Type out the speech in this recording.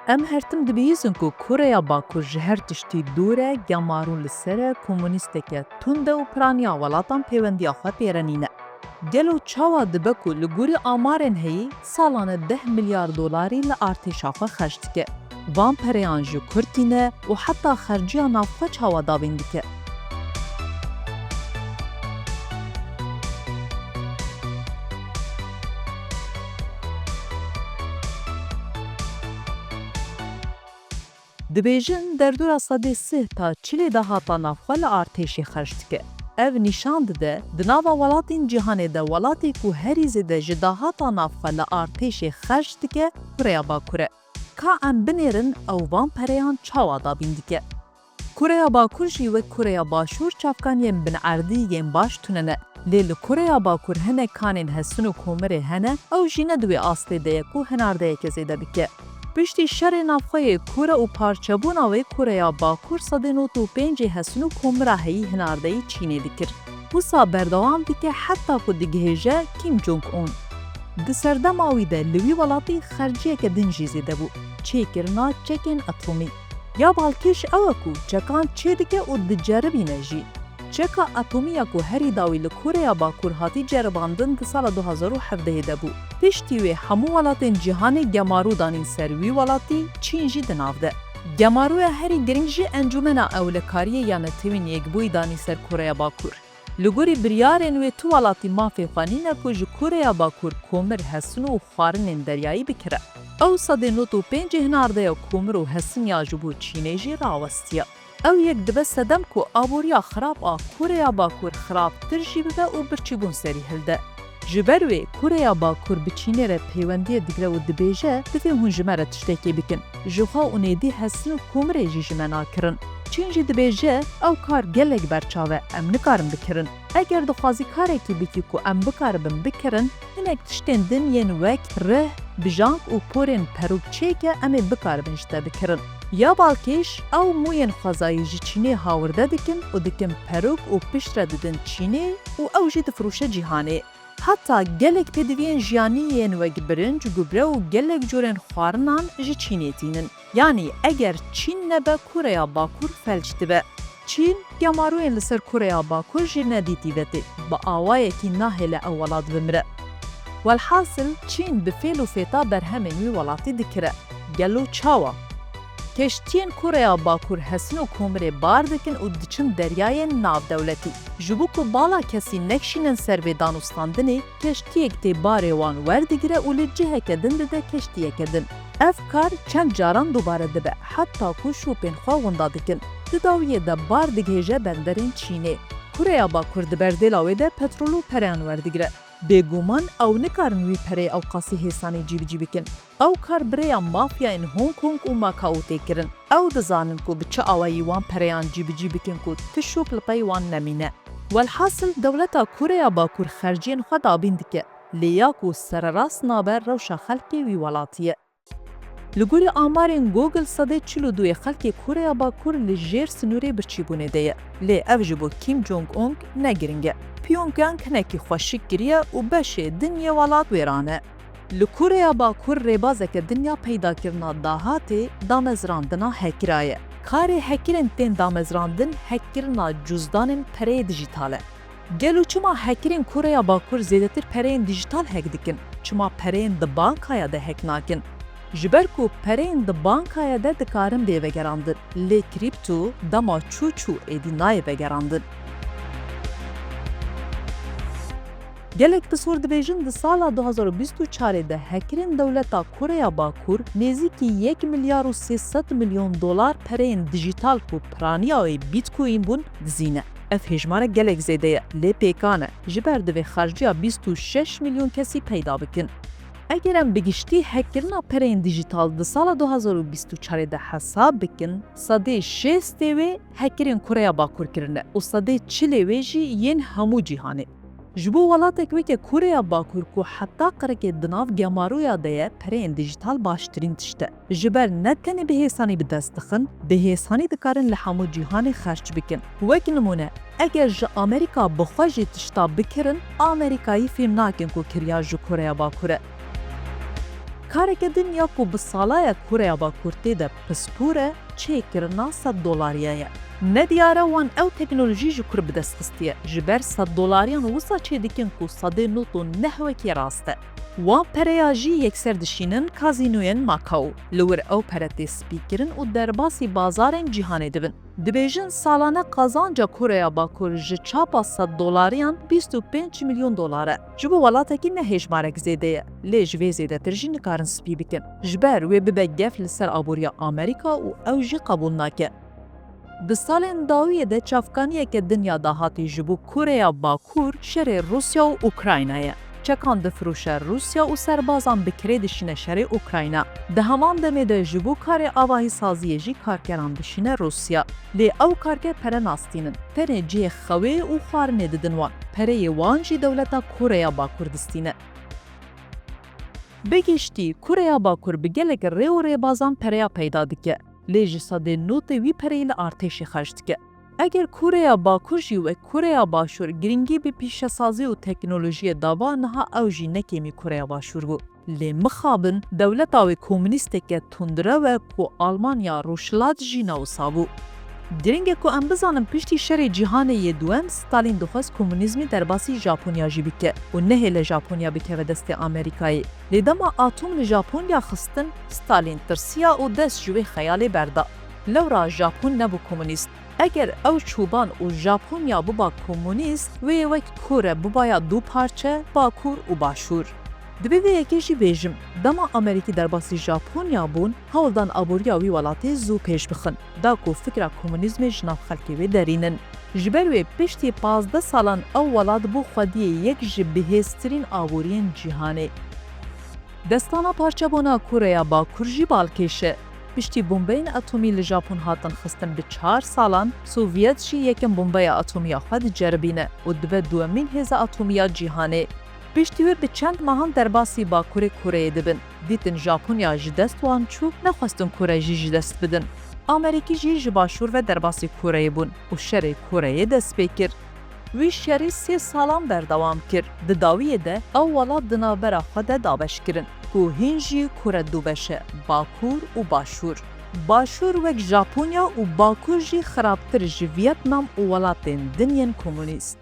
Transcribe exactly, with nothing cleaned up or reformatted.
Em her tim dibihîzin ku Koreya Bakur ji her tiştî dûr e, gemarû li ser e, komûnîsteke tund e û piraniya welatan pêwendiya xwe pê re nîne. Gelo çawa dibe ku li gorî amarên heyî salane deh milyar dolarî li artêşa xwe xerc dike? Van pereyan ji kur tîne û heta xerciya navxwe çawa dabîn dike? Dibêjin derdora sedê sih ta çilê dahata navxwe li artêşê xerc dike. Ev nîşan dide, di nava welatên cîhanê de welatê ku herî zêde ji dahata navxwe li artêşê xerc dike, Koreya Bakur e. Ka em binêrin ew van pereyan çawa dabîn dike? Koreya Bakur jî wek Koreya Başûr çavkaniyên binerdî yên baş tune ne. Lê li Koreya Bakur hinek kanên hesin û komirê hene, ew jî ne di wê astê de ye ku hinardeyeke zêde bike. Piştî şerê navxwe yê kûr û parçebûna wê Koreya Bakur sedê nod û pêncê hesin û komira heyî hinardeyî Çînê dikir. Wisa berdewam dike heta ku digihêje Kim Jong-un. Di serdema wî de li wî welatî xerciyeke din jî zêde bû, çêkirina çekên atomî. Ya balkêş ew e ku çekan çêdike û diceribîne jî. Çeka atomî ya ku herî dawî li Koreya Bakur hatî ceribandin di sala du hazar û hevdehê de bû. Piştî wê hemû welatên cîhanê gemarû danîn ser wî welatî, Çîn jî di nav de. Gemarûya herî girîng jî Encûmena Ewlekariyê ya Netewên Yekbûyî danî ser Koreya Bakur. Li gorî biryarên wê tu welatî mafê xwe nîne ku ji Koreya Bakur komir, hesin û xwarinên deryayî bikire. Ew sedê nod û pêncê hinardeya komir û hesin ya ji bo Çînê jî rawestiye. Ew yek dibe sedem ku aboriya xirab a Koreya Bakur xirabtir jî bibe û birçîbûn serî hilde. Ji ber wê Koreya Bakur bi Çînê re pêwendiyê digire û dibêje, divê hûn ji me re tiştekê bikin. Ji xwe û nêdî hesin û komirê jî ji me nakirin. Çîn jî dibêje, ew kar gelek berçav e, em nikarin bikirin. Eger dixwazî karekî bikî ku em bikaribin bikirin, hinek tiştên din yên wek rih, bijang û porên perûk çêke em ê bikaribin ji te bikirin. Ya balkêş, ew mûyên xwezayî ji Çînê hawirde dikin û dikin perûk û piştre didin Çînê û ew jî difirûşe cîhanê. Heta gelek pêdiviyên jiyanî yên wek birinc, gubre û gelek corên xwarinan ji Çînê tînin. Yanî eger Çîn nebe Koreya Bakur felç dibe. Çîn gemarûyên li ser Koreya Bakur jî nedîtî ve tê. Bi awayekî nahêle ew welat bimire. Welhasil Çîn bi fêl û fêta berhemên wî welatî dikire. Gelo çawa? Keştiyên Koreya Bakur hesin û komirê bar dikin û diçin deryayên navdewletî. Ji bo ku bala kesî nekşînin ser vê danûstandinê, keştiyek tê barê wan werdigire û li ciheke din dide keştiyeke din. Ev kar çend caran dubare dibe, heta ku şopên xwe winda dikin. Di dawiyê de bar digihêje benderên Çînê. Koreya Bakur di berdêla wê de petrol û pereyan werdigire. Bêguman ew nikarin wî pereyê ewqasî hêsanî cîbicî bikin. Ew kar bi rêya mafyayên Hong Kong û Macau tê kirin. Ew dizanin ku bi çi awayî wan pereyan cîbicî bikin ku ti şop li pey wan nemîne. Welhasil dewleta Koreya Bakur xerciyên xwe dabîn dike, lê ya ku sererast nabe rewşa xelkê wî welatî ye. Li gorî amarên Google sedê çil û du yê xelkê Koreya Bakur li jêr sinûrê birçîbûnê de ye. Lê ev ji bo Kim Jong-un ne giring e. Pyongyang hinekî xwe şik kiriye û beşê din yê welat wêran e. Li Koreya Bakur rêbazeke din ya peydakirina dahatê damezrandina hekira ye. Karê hekirên tên damezrandin hekkirina cuzdanên pereyê dijîtal e. Gelo çima hekirên Koreya Bakur zêdetir pereyên dijîtal hek dikin? Çima pereyên di bankaya de hek nakin? Ji ber ku pereyên di bankaya de dikarin bê vegerandin, lê krîpto dema çû çû êdî nayê vegerandin. Gelek pirsor dibêjin di sala du hazar û bîst û çarê de hekirên dewleta Koreya Bakur nêzîkî yek milyar û sê sed milyon dolar pereyên dijîtal ku piraniya wê Bitcoin bûn dizîne. Ev hêjmare gelek zêde ye, lê pêkan e, ji ber divê xerciya bîst û şeş milyon kesî peyda bikin. Eger em bi giştî hekkirina pereyên dijîtal di sala du hazar û bîst û çarê de hesab bikin, sedê şêstê wê hekkirên Koreya Bakur kirine û sedê çilê wê jî yên hemû cîhanê. Ji bo welatek weke Koreya Bakur ku heta qirikê di nav gemaroya de ye, pereyên dijîtal baştirîn tişt e. Ji ber ne tenê bi hêsanî bi dest dixin, bi hêsanî dikarin li hemû cîhanê xerc bikin. Wek nimûne, eger ji Amerîka bi xwe jî tişta bikirin, Amerîkayî fêm nakin ku kirya ji Koreya Bakur e. Kareke din ya ku bi sala ye Koreya Bakur tê de pispor e, çêkirina sed dolariya ye. Ne diyar e wan ew teknolojî ji kur bi dest xistiye, ji ber sed dolariyan wisa çêdikin ku sedê nod û neh wekî rast e. Wan pereya jî yekser dişînin kazînoyên Macau. Li wir ew pere tê spîkirin û derbasî bazarên cîhanê dibin. Dibêjin salane qazanca Koreya Bakur ji çapa sed dolariyan bîst û pênc milyon dolar e. Ji bo welatekî ne hêjmarek zêde ye, lê ji vê zêdetir jî nikarin spî bikin. Ji ber wê bibe gef li ser aboriya Amerîka û ew jî qebûl nake. Di salên dawiyê de çavkaniyeke dinya dahatî ji bo Koreya Bakur şerê Rûsya û Ukrayna ye. Çekan difiroşe Rûsya û serbazan bi kirê dişîne şerê Ukrayna. Di heman demê de ji bo karê avahîsaziyê jî karkeran dişîne Rûsya. Lê ew karker pere nastînin. Tenê cihê xewê û xwarinê didin wan. Pereyê wan jî dewleta Koreya Bakur distîne. Bi giştî, Koreya Bakur bi gelek rê û rêbazan pereya peyda dike. Lê ji sedê notê wî pereyê li artêşê xerc dike. Eger Koreya Bakur jî wek Koreya Başûr girîngî bi pîşesazî û teknolojiyê daba, niha ew jî ne kêmî Koreya Başûr bû. Lê mixabin, dewleta wê komûnîsteke tundrew e ku Almanya Rojhilat jî ne wisa bû. Giring e ku em bizanin piştî şerê cîhanê yê duwem Stalîn dixwest komûnîzmî derbasî Japonya jî bike û nehêle Japonya bikeve destê Amerîkayê. Lê dema atom li Japonya xistin, Stalîn tirsiya û dest ji wê xeyalê berda. Lewra Japon nebû komûnîst. Eger ew çoban û Japonya biba komûnîst, wê wek Kore bibaya du parçe, Bakur û Başûr. Divê vê yekê jî bêjim, dema Amerîkî derbasî Japonya bûn, hewl dan aboriya wî welatê zû pêş bixin, da ku fikra komûnîzmê ji nav xelkê wê derînin. Ji ber wê piştî pazdeh salan ew welat bû xwediyê yek ji bihêztirîn aboriyên cîhanê. Destana parçebûna Koreya Bakur jî balkêş e. Piştî bombeyên atomî li Japon hatin xistin bi çar salan, Sovyet jî yekem bombeya atomî ya xwe diceribîne û dibe duwemîn hêza atomî ya cîhanê. Piştî wê bi çend mehan derbasî Bakurê Koreyê dibin. Dîtin Japonya ji dest wan çû, nexwestin Kore jî ji dest bidin. Amerîkî jî ji Başûr ve derbasî Koreyê bûn û şerê Koreyê dest pê kir. Wî şerî sê salan berdewam kir. Di dawiyê de ew welat di navbera xwe de dabeş kirin, ku hîn jî Kore du beş e, Bakur û Başûr. Başûr wek Japonya û Bakur jî xirabtir ji Vietnam û welatên din yên komûnîst.